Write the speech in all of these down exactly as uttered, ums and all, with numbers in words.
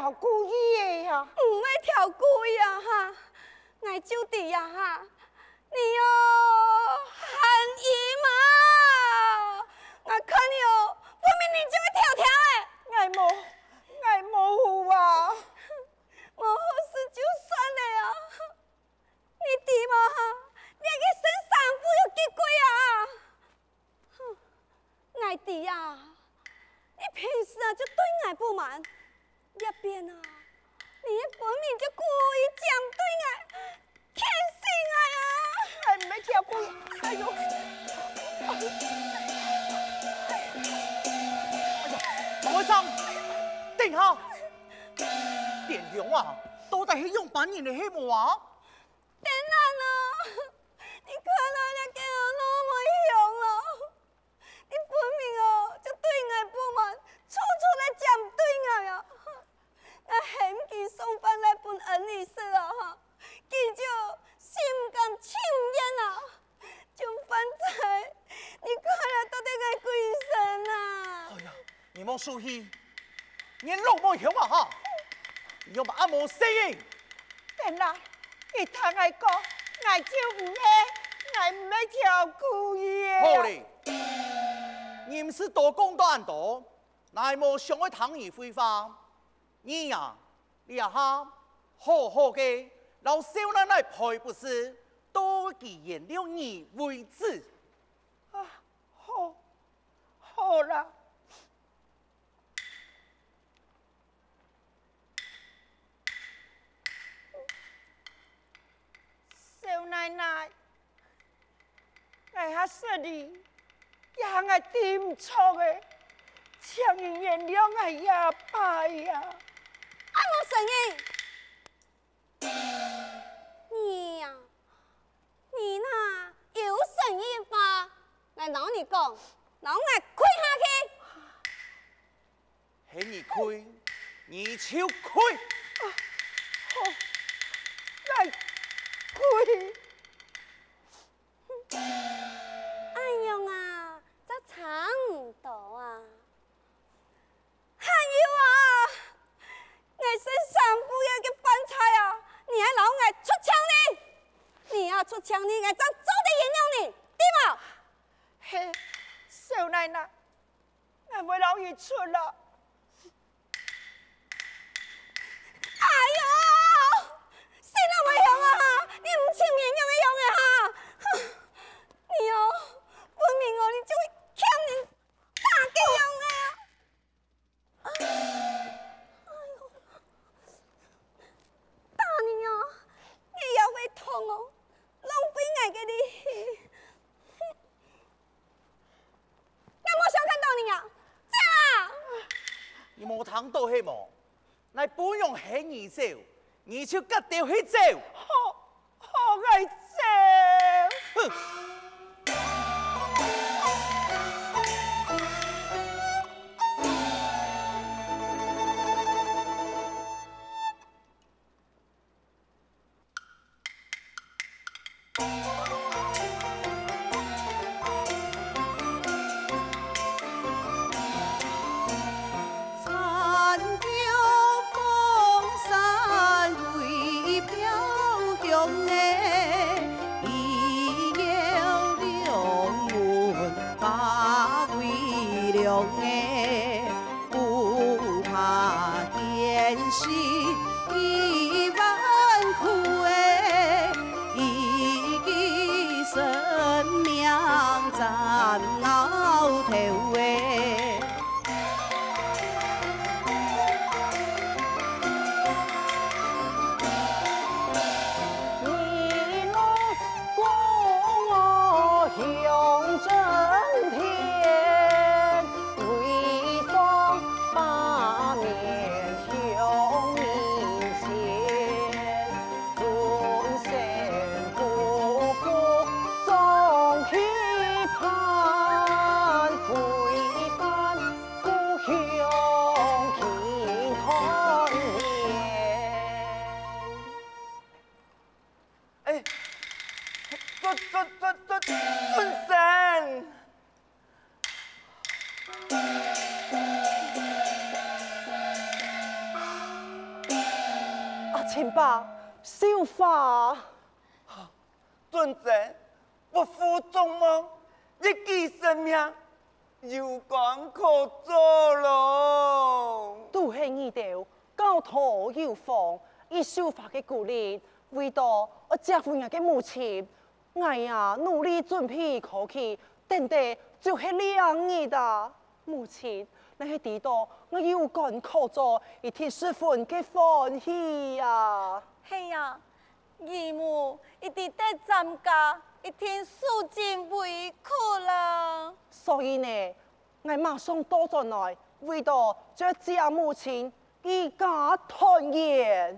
條故意个呀。毋會條故意啊哈，𠊎就知呀哈，你喲，喊姨媽，𠊎看你哦，分明你就會挑挑个。𠊎無，𠊎無啊。無好勢就算了啊，你知無哈？你个身衫褲有幾貴啊？ 哼，𠊎知啊，你平時啊就對𠊎不滿，這擺啊，你分明就故意針對𠊎，譴死𠊎啊！𠊎毋係條故意，哎喲，哎喲，哎喲，莫吵，等下，蓮香啊，到底係仰般人个係無啊？ 當然囉，你看來這个哦，老妹香囉，你分明哦就對𠊎不滿，處處來針對𠊎啊！𠊎喊佢送飯來分恩俚食啊哈，佢就心甘情願啊！就反正你看來到底𠊎幾歲啊？哎呀， 你莫受氣，你老妹香啊哈！你又把阿姆死人！等啦，你聽𠊎講，𠊎就毋係，𠊎毋係條故意个。好咧，你毋使多講到恁多，𠊎無想愛聽你廢話。你呀，這下好好个摎少奶奶賠不是，到佢原諒你為止。啊，好，好啦。 少奶奶，𠊎較失禮，也係𠊎知毋著个，請你原諒𠊎這擺啊！恁無誠意！你呀，你哪有誠意話，𠊎摎你講，摎𠊎跪下去！ 係你跪，你就跪！啊，好，𠊎跪。恁樣啊，正差毋多啊。還有啊，𠊎身衫褲个飯菜啊，你愛摎𠊎出錢呢！你啊出錢呢，𠊎正做得原諒你，知無？嘿，少奶奶， 𠊎會摎你出啦。哎喲，死老妹香啊！你毋情面仰仔樣仔哈！哼，你哦，分明哦，你就係欠人打个樣仔啊！哎喲，打你哦，你也會痛哦，浪費𠊎个力氣。 𠊎無想看到你啊！走啊！你無聽到係無？𠊎本樣喊你走，你就遽兜去走。好，好，𠊎走。哼！哎，尊，尊，尊，尊，尊神！親爸，秀花。 尊者，不負眾望，一己性命，有官可做咯。都係你兜教導有方，以秀花个鼓勵，為著愛惜護𠊎个母親，𠊎啊努力準備科舉，等得就係這日啊！母親，你係知著𠊎有官可做，一定十分个歡喜啊！係啊， 義母一定得參加，一定受盡委屈啦。所以呢，𠊎馬上倒轉來，為著接母親一家團圓。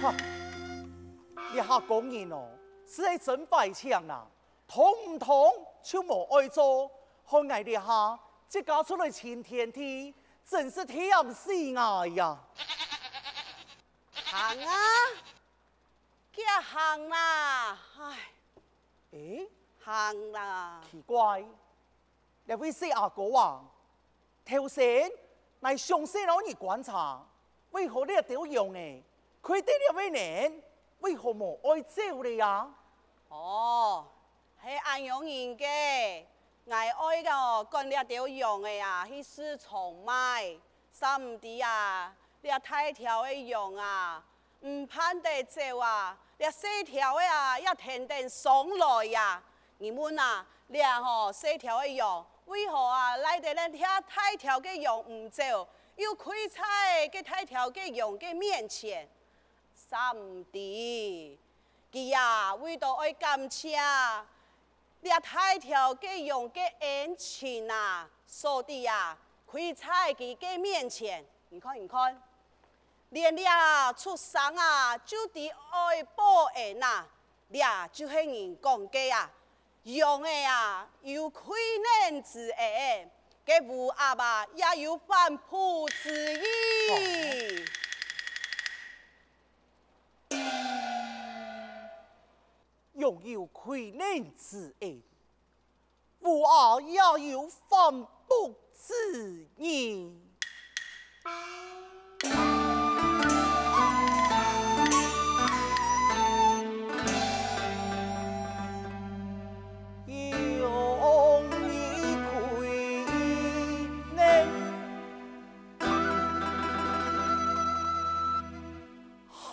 哈，這下講人哦，實在真壞淨啊！通毋通就無愛做，害𠊎這下自家出來尋田地，真係悿死𠊎呀！行啊！ 遽行啦！唉，欸，行啦！奇怪，這位細阿哥啊，頭先𠊎詳細摎你觀察，為何這兜羊仔，開在這位呢？為何無愛走咧啊？哦，係恁樣形个，𠊎愛个趕這兜羊仔啊去市場賣，煞毋知啊，這大條个羊啊， 毋盼得走啊，這細條个啊也跈等上來呀！你問啊，這吼細條个羊，為何啊賴等這大條个羊毋走，又跪在該大條个羊个面前？煞毋知，佢啊為著愛感謝 這大條个羊个恩情啊，所以啊，跪在佢个面前。你看，你看，連這畜生啊，就知愛報恩啊，這就係人講个啊，羊仔啊，有跪乳之恩，該烏鴉啊，也有反哺之意。 羊有跪乳之恩，烏鴉也有反哺之意。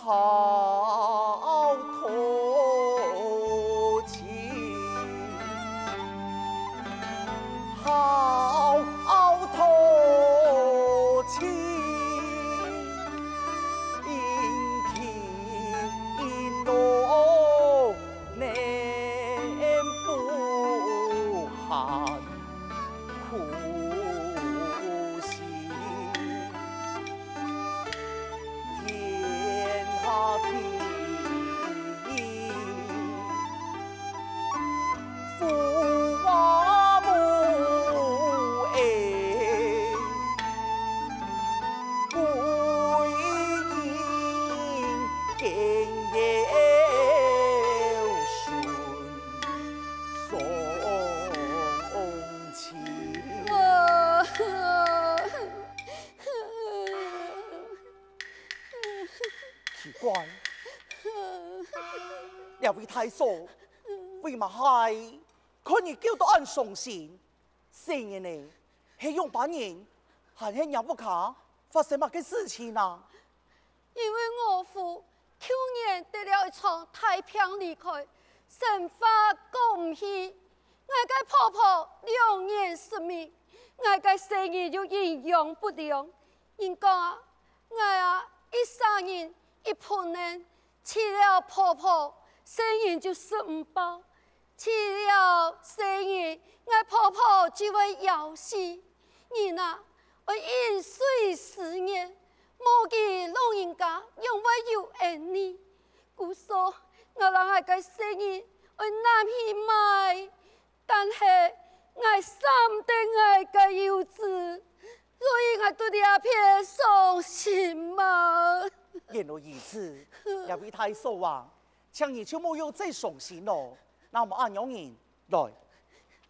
好淘气，好淘气，因天落能不寒苦心。 天下第一富啊母爱，为人更孝顺。 奇怪，這位大嫂，為麼个看你噭到恁傷心，細人仔，係仰般人，還係若屋下發生麼个事情啊？因為我父舊年得了一場大病離開，生活過毋去。𠊎个婆婆兩年失明，𠊎个細人又營養不良。人講啊，𠊎啊，一儕人一分呢， 辭了婆婆，細人就食毋飽；辭了細人，𠊎婆婆就會枵死。人啊，愛飲水思源，無佢老人家仰會有恩呢？故所，𠊎摎𠊎个細人愛揇去賣， 但係𠊎捨毋得𠊎个幼子，所以𠊎對這片傷心啊。原來如此，這位大嫂啊，請你就莫用恁傷心囉。那麼恁樣人，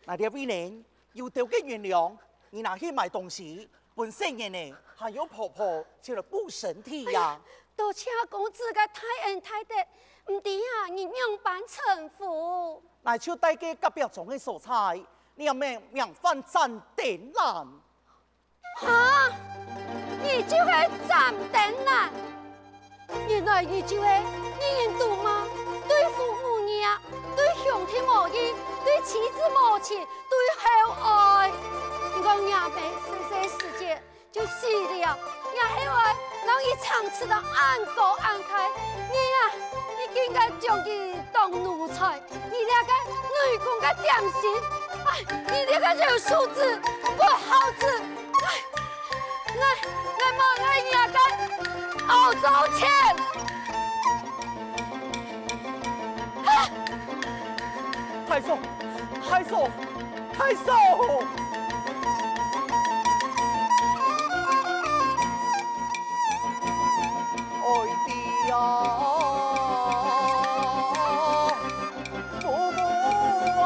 來，𠊎這位呢，有兜个銀兩，你拿去買東西， 分細人仔還有婆婆就來補身體呀。多謝公子个大恩大德，毋知啊，你仰般稱呼？𠊎就戴該隔壁庄个所在，這名名唤詹德蘭。哈？你就係詹德蘭？ 原來你就係人人都罵，對父無義，對兄弟無義，對妻子無情，對後愛。你講若姆細細時節就死了，若後愛摎你長持到恁高恁大，你啊，你竟敢將佢當奴才，你這个女工个點心，唉，你這个有素質、無孝子，唉！ 𠊎，𠊎無愛若个歐洲錢！啊！大嫂，大嫂，大嫂！哀爹啊！父母啊！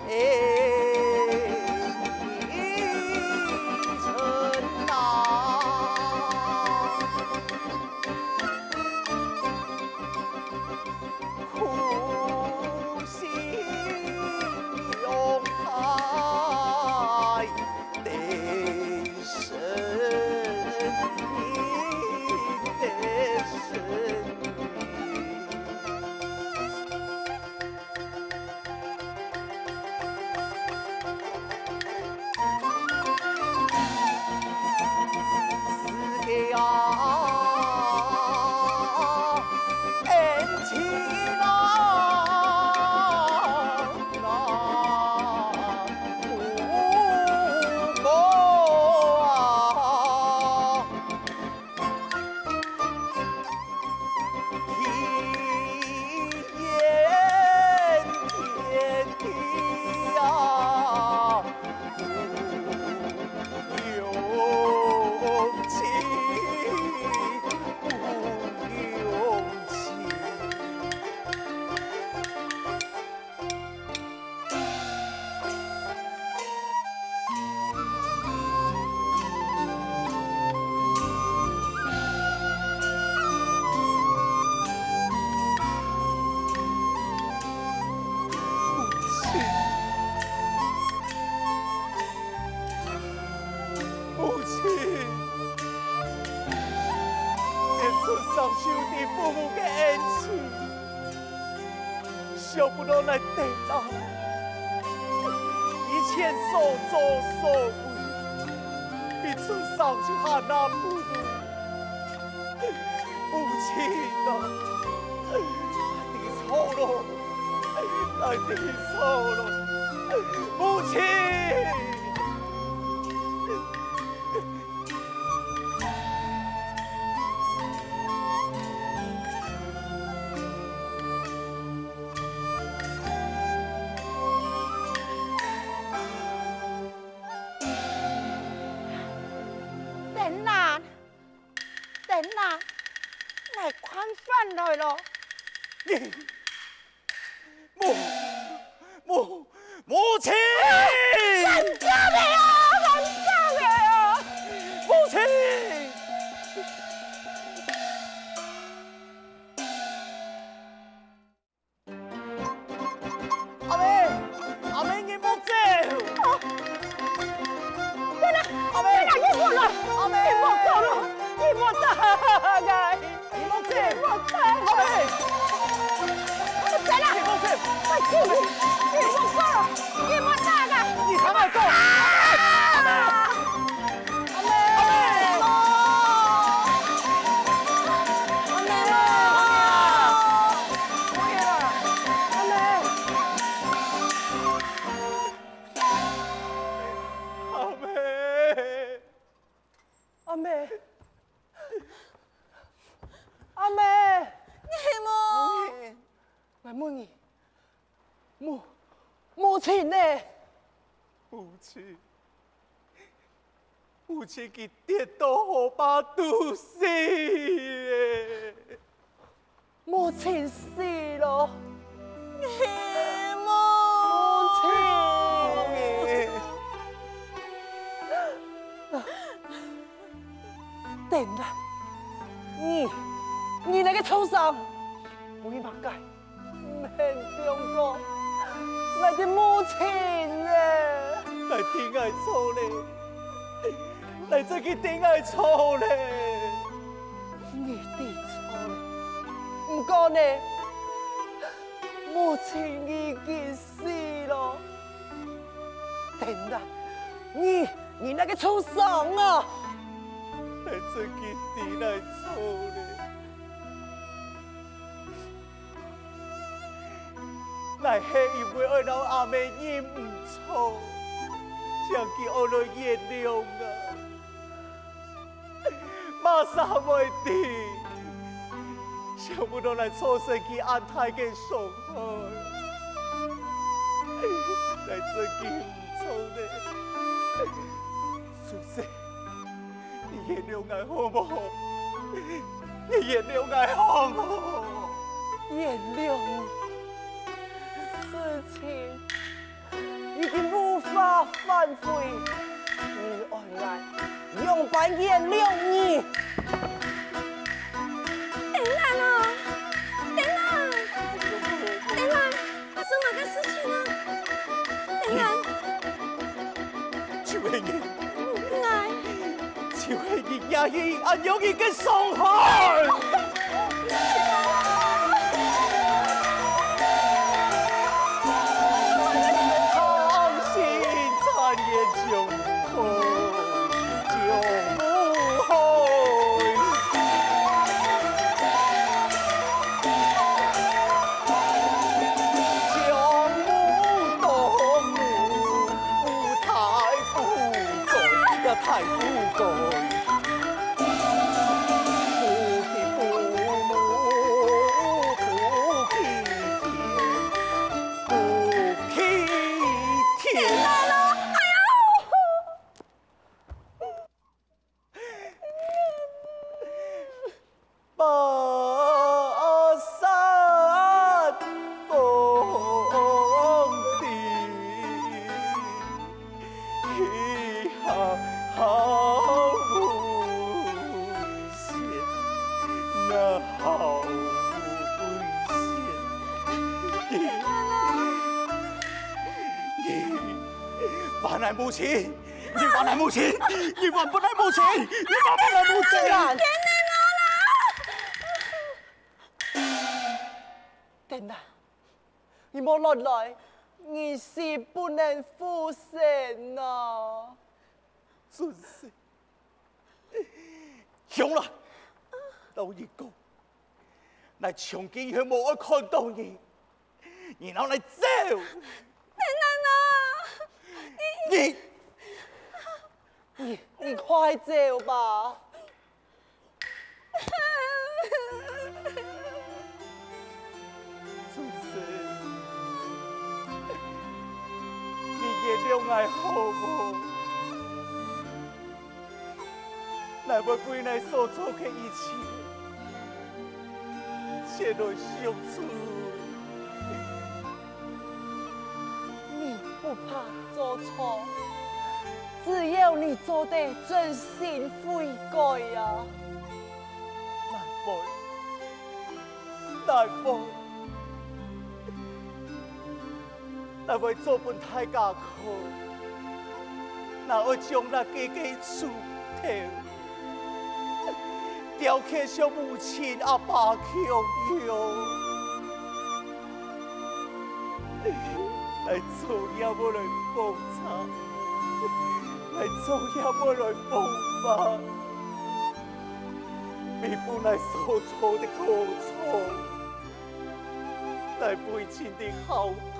哎，你真呐，苦心用爱得生命，得生命。 自家啊，恩情啊，啊，不过啊。 天言天地啊，不用情，不用情。 母亲，母亲，你出生就得父母个恩情， 想不到𠊎等啊，以前所作所為，比出生就還那不如。母亲啊，𠊎知錯了，𠊎知錯了，母亲！ 等啊，等啊，𠊎看算來了。你，母，母，母亲！喊救命啊！喊救命啊！母亲！ 阿姆，阿妹！阿妹，你放心！快救命！你莫打了！你莫打了！你聽我講！阿妹！阿妹！阿妹！阿妹！阿妹！阿妹！阿妹！ 阿妹！義母！𠊎問你，母，母親呢？母親，母親佢跌到河壩肚死了。母親死了！義母！母親！ 等等，你，你這個畜生！為麼个毋肯放過𠊎个母親呢？𠊎知𠊎錯了，𠊎真个知𠊎錯了。你知錯了，毋過呢，母親已經死了。 等等，你，你這個畜生啊！𠊎真个知𠊎錯了。𠊎係因為愛摎阿姆認毋著，正叫佢愛來原諒𠊎。 麼儕會知，想毋到𠊎造成佢恁大个傷害。𠊎真个毋著了。先生，你原諒𠊎好無？你原諒𠊎好無？原諒你？事情 已經無法挽回，你愛𠊎仰般原諒你？等等啊！等等！等等！發生麼个事情啊？等等！就係你！𠊎！ 就係你惹起恁樣个傷害。天！還𠊎母親！ 你還𠊎母親！你還分𠊎母親！你還分𠊎母親！等等！等等！你莫亂來，人死不能復生啊！真係！ 香蘭，摎你講，𠊎從今以後無愛看著你，你摎𠊎走！等等啊！你，你，你快走吧！ 先生，你原諒𠊎好無？𠊎會為𠊎所做个一切，前來相助。 你不怕做錯，只要你做得真心悔改啊！𠊎會，𠊎會，𠊎會做分大家看，𠊎會將𠊎个个出頭。條件像母親阿爸共樣。𠊎做也無來奉茶，𠊎做也無來奉飯，彌補𠊎所做个過錯。𠊎會盡力孝道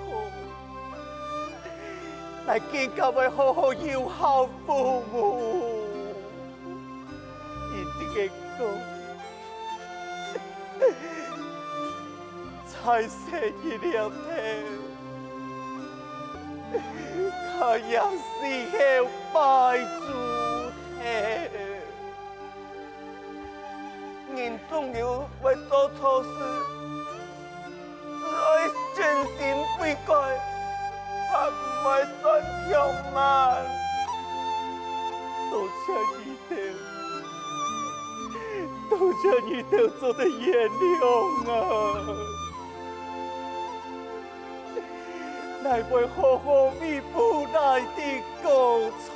，𠊎更加會好好有孝父母。 你个哥，在世一兩天，佢也死後拜祖先。人總有會做錯事， 只愛真心悔改，還毋愛算強慢。多謝你兜，多謝你兜做得原諒𠊎，𠊎會好好彌補𠊎个過錯。